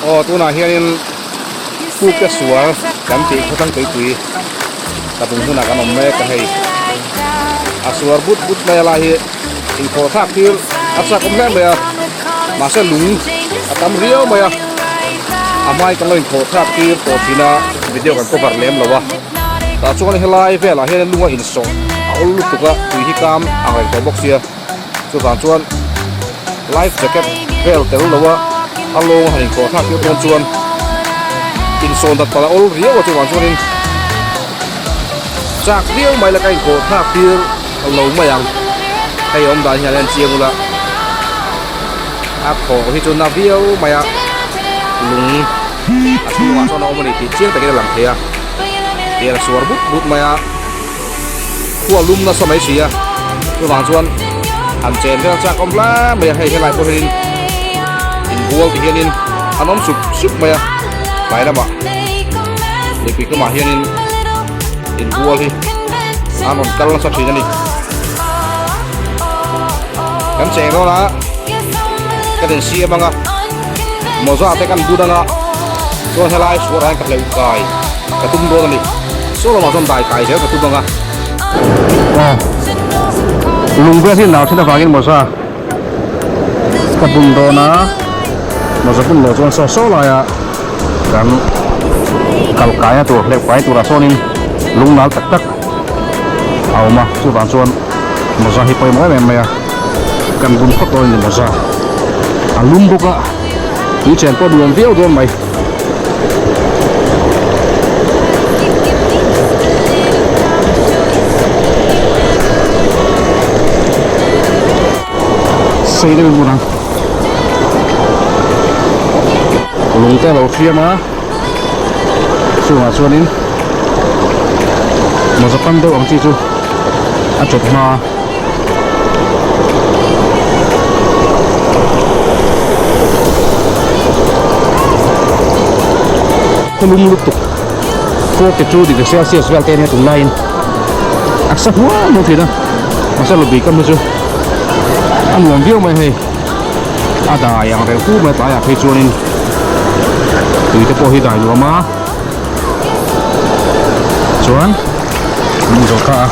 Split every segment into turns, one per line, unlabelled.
Aw tunah hianin Puke sual kan tih khawthlang tuipui tlabung hmunah kan awm mek a hei. A suar but but mai a lai hi inkhawh thlak tir a chak awm hle mai a, mahse lung a tam riau mai a, a hmai kan lo inkhawh thlak tir tawh thin a, video kan cover lem lo a, tah chuan helai velah hian lung a insawh a awl lutuk a, tui hi kam ang reng tawh bawk sia. Chuvang chuan life jacket vel tel lo a a lawng a han inkhawh thlak tir dawn chuan insawn dat palh a awl riau a chuvang chuanin chak viau mai la ka inkhawh thlak tir lo mai ang. Hei awm dan hian a enchiang ula a khawh hi chu na viau mai a lung a chhungah chuan a awm a ni tih chiang takin a lang thei a tiang a suar but but mai a. Khua lum nasa mai si a, chuvang chuan han chen vel chak awm hle mai a, hei helai pawh hianin inbual ti hianin an awm sup sup mai a, tlai lamah mipui kamah hianin inbual hi an rawn kal nasa thin a ni. Kan cheng dawn a, kan insiam ang a, mawza te kan bun ang a, chuan helai suarah hian ka hleuh kai. Ka tum dawn a ni. Saw lamah chuan dai kai zel ka tum ang a. Aw. Lung vel hi nau then avangin mawza ka bun dawn a. Mawza bun loh chuan saw saw laia kan kal kaina tur hleuh kai turah sawnin lung nal tak tak a awm a. Chuvang chuan mawza hi pawimawh em em mai a. Kan bun phawt dawn a ni mawza. A lum bawk a. Tui chen pawh nuam viau dawn mai. Sei deuh in hmun ang lung te a lo hriam a chungah chuanin mawza pan deuh ang chi chu a chawt hma a. Khawlum lutuk 42 degree celsius vel te ania tunlaiin a sa huam huam thin a mahse lubui kam hi chu a nuam viau mai hei a dai ang reng fu mai tlaiah phei chuanin tui te pawh hi dai nuam a chuan min zawh ta a.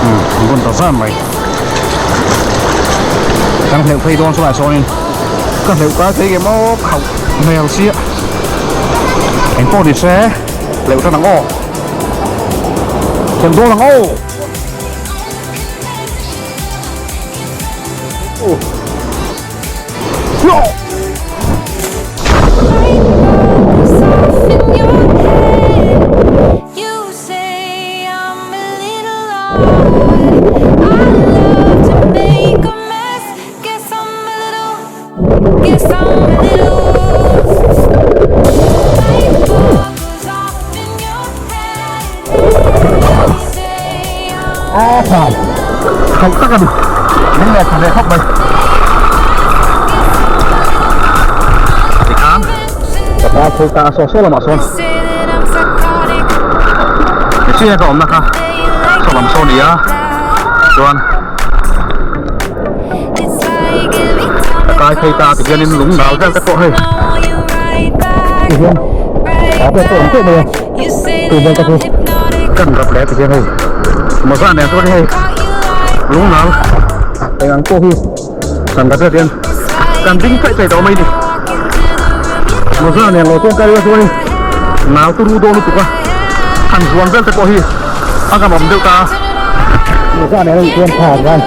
Umm an rawn ta zan mai kan hleuh phei dawn chulai sawnin ka hleuh kai phei nge maw khauh hmel sia eng pawh ni se hleuh tan ang aw hleuh dawn ang aw Khauh tak a ni min leh tha ve khawp mai tikhan ka pa phei ta a saw saw lamah sawn mihring ka awmna kha saw lam saw a ni a chuan ka kai phei ta tihianin lung dal vel te pawh hei tihian a vel pawh awm teuh mai a tui vel te chu kan rap leh tihian hei mawza nen chuan hei lung nal eng ang pawh hi kan rap leh tihian kan ding chaih chaih tawh mai ni mawza nen lo chuan ka ria chuan nal turu dawn lutuk a han zuan vel te pawh hi a ngam awm deuh ta a mawza nen a nih chuan tha ang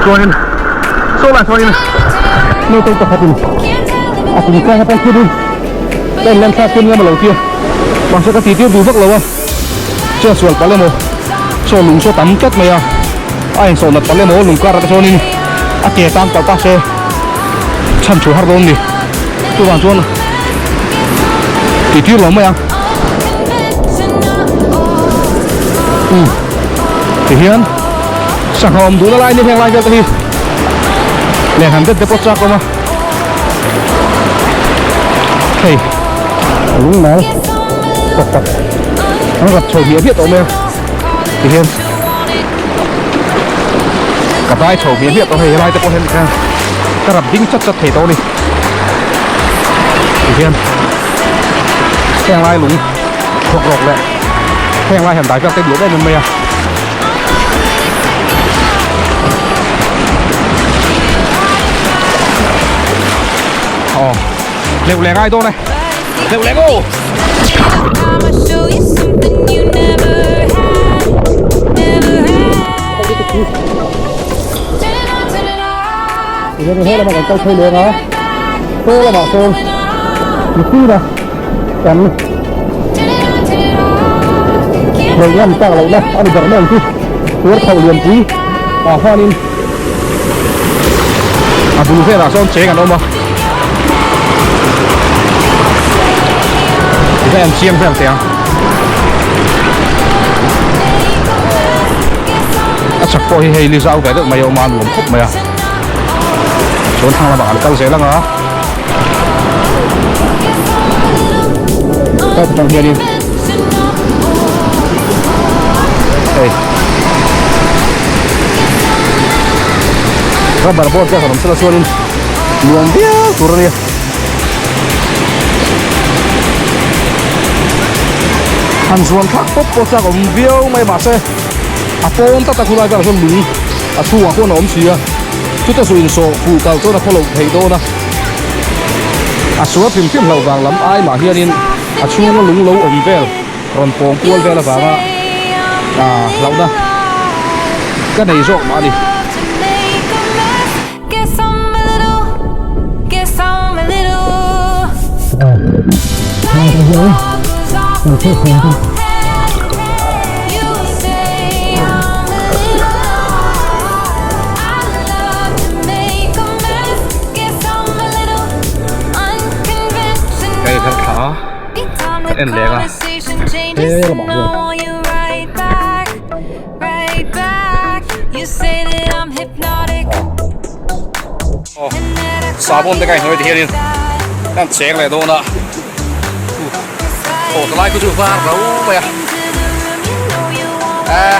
chuanin saw lai sawn naupang pakhatin a kum tlang atang khianin ka inlan thlak khian emaw lo tia mahse ka tih tir duh vak lo a chuan sual palh emaw saw lung saw tam tlat mai a a insawh nat palh emaw lung kar ah te chuanin a ke tan palh ta se chhan thu har dawn ni chuvang chuan tih tir lo mai ang umm tihian sangha awm duhna lai ni heng lai vel te hi leh han det te pawh chak awm a hei lung nal tak tak an rap chho hmiah hmiah tawh mai a tihian ka dai chho hmiah hmiah tawh hei helai te pawh hian tikhian ka rap ding chat chat thei tawh a ni tihian heng lai lung thawk rawk leh heng lai hian dai vel te duh em em mai a. Aw leuh leh ngai dawn e leuh leh aw. He lamah kan kal phei leng a saw lamah sawn mipui a kan hlawh ngam tak lohna a ni ber mai ang chu tuar khauh lianpui ah khuanin a bul velah sawn cheng an awm a tikhian an chiang vel teh ang a chak pawh hi hei li zau ve deuh mai a awm a nuam khawp mai a chuan thlang lamah an kal zel ang a helai atang hianin hei rubber boat te a rawn awm chuanin nuam viau tur a nia. Han zuan thlak pawp pawh chak awm viau mai mahse a pawn tlat a khulai velah chuan lung a chhungah khuan a awm si a chuta zu insawh fuh kal chuan a khaw loh theih dawn a a sual hrim hrim hlauh vang lam ai mah hianin a chhunga lung lo awm vel rawn pawng kual vel avanga ah hlauhna ka nei zawk mah a ni. Hei kan thla a kan en leng a he lamah hian. Aw sahbawn te ka inhnuai ti hianin kan cheng leh dawn a aw ti lai khu chu var ro mai a eh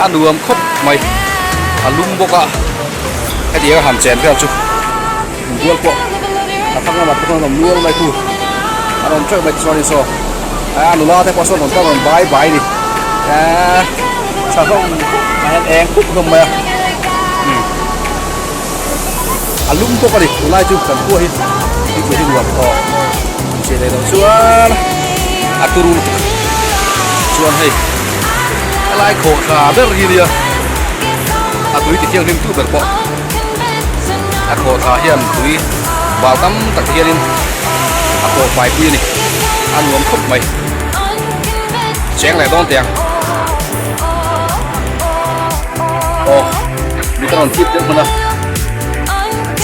a nuam khawp mai a lum bawk a hetiang a han chen vel chu inbual pawh a thlang lamah te pawh an awm nual mai khu an awm teuh mai tichuanin saw a nula te pawh sawn rawn kal rawn bai bai a ni eee tha hlawm khawp mai hian eng khup hlawm mai a umm a lum bawk a ni tunlai chu kan khua hi thingpui hi nuam tawh inchei leh loh chuan a turu lutuk chuan hei helai khawh tha ber hi nia a tui ti thianghlim tu ber pawh. A khawhthla hian tui bal tam tak te hianin a kawh fai pui a ni a nuam khawp mai cheng leh dawn teh ang aw mit a rawn thip deuh hman a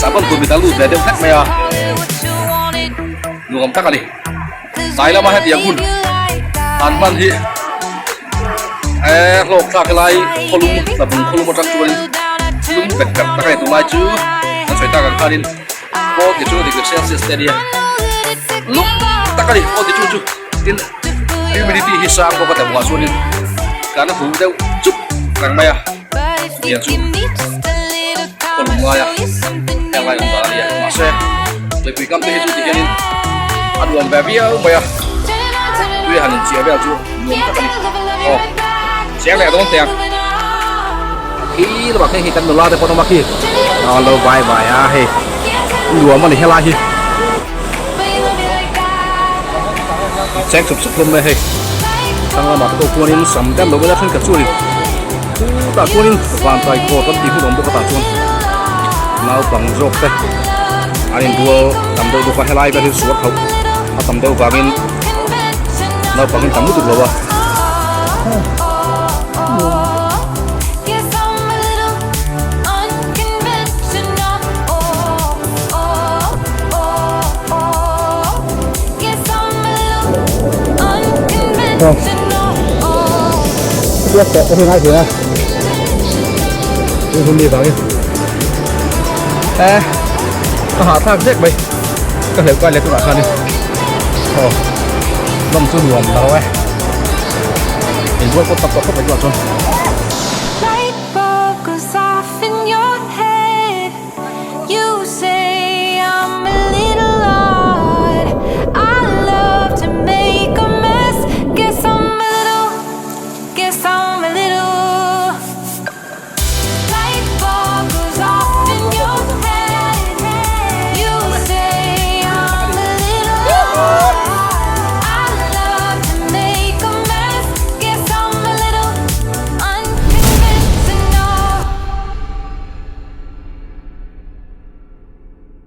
sahbawn tur mit a lut ve deuh hlek mai a nuam tak a ni tlai lama hetiang hun an hman hi Eee hlawk thlak helai khawlum tlabung khawlum atang chuan lum bet ber tak a ni tunlai chu kan sawi tak ang khanin 42 degree celsius te a nia lum tak a ni 42 chu tin humidity hi sang bawk a tlabungah chuanin kan huh deuh chup reng mai a tiang chu khawlum ngaia heng lai awm dan a nia mahse mipui kam te hi chu tihianin a nuam ve viau mai a tui han inchiah vel chu. Nuam tak a ni. Aw chiang leh dawn teh ang. Khi lamah khan hei kan nula te pawh an awm a khi. Aw lo vai vai a hei nuam a ni helai hi. Cheng sup sup hlawm mai hei. Thlang lamah te pawh khuanin sam te an lo vel a thenkhat chuanin khutah chuanin vantai khawr kan tih hun a awm bawk a tah chuan naupang zawk te an inbual tam deuh bawk a helai vel hi suar khauh a tam deuh vangin. Naupang in tam lutuk lo a. Biak tawh pawh hi ngai thei a. Hun mi vangin. Eh, ka hahthlak zek mai. Ka hleuh kai leh tunah khanin aw lam chu nuam ta lo e inbual pawh tak tawh khawp mai tunah chuan.